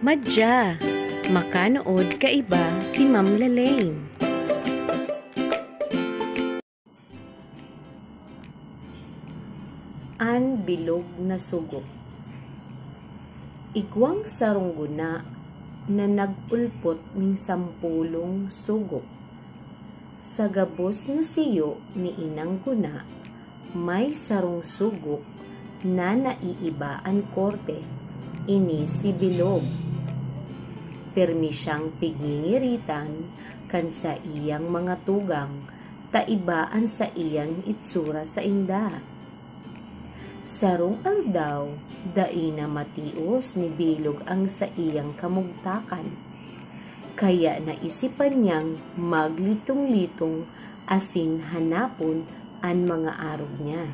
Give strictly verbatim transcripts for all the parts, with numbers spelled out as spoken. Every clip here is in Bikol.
Madya, makanood kaiba si Ma'am Lalaine. An bilog na sugok. Igwang sarong guna na nag-ulpot nin sampolong sugok. Sa gabos na siyo ni inang guna, may sarong sugok na naiiba an korte. Ini si Bilog. Pirmi siyang pigngingiritan kan saiyang mga tugang ta iba an saiyang itsura sainda. Sarong aldaw, dai na matios ni Bilog ang saiyang kamugtakan. Kaya naisipan niyang maglitong-litong asin hanapon an mga arog niya.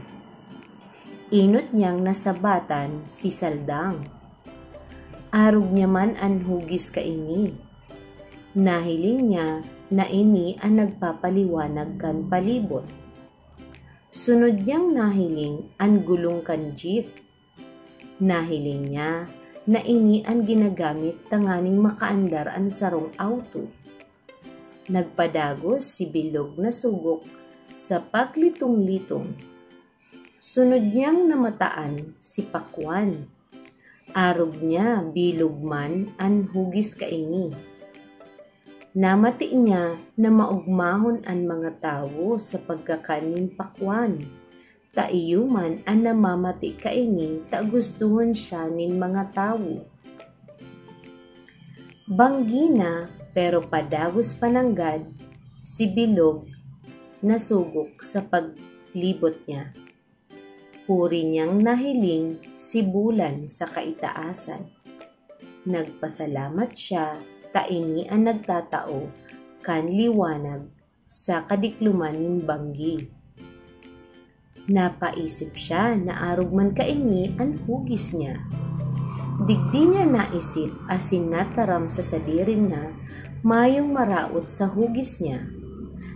Inot niyang nasabatan si Saldang. Arog niya man an hugis kaini. Nahiling niya na ini an nagpapaliwanag kan palibot. Sunod niyang nahiling an gulong kan jeep. Nahiling niya na ini an ginagamit tanganing makaandar an sarong auto. Nagpadagos si Bilog na sugok sa paglitong-litong. Sunod niyang namataan si Pakwan. Arog niya, bilog man an hugis kaini. Namati niya na maogmahon an mga tawo sa pagkakan nin pakwan. Ta iyo man an namamati kaini ta gustohon siya nin mga tawo. Banggi na, pero padagos pa nanggad si Bilog na sugok sa paglibot niya. Puri niyang nahiling si Bulan sa kaitaasan. Nagpasalamat siya ta ini an nagtatao kan liwanag sa kadikloman nin banggi. Napaisip siya na arog man kaini an hugis niya. Digdi niya naisip asin nataram sa sadiri na mayong maraot sa hugis niya,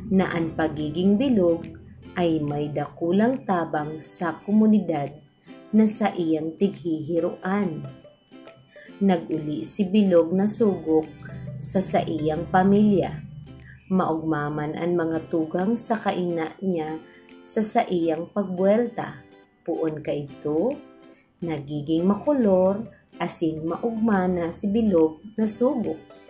na an pagiging bilog ay may dakulang tabang sa komunidad na saiyang tighihiroan. Nag-uli si Bilog na sugok sa saiyang pamilya. Maogma man an mga tugang sa kaina niya sa saiyang pagbuwelta. Poon kaidto, nagiging makolor asin maogma na si Bilog na sugok.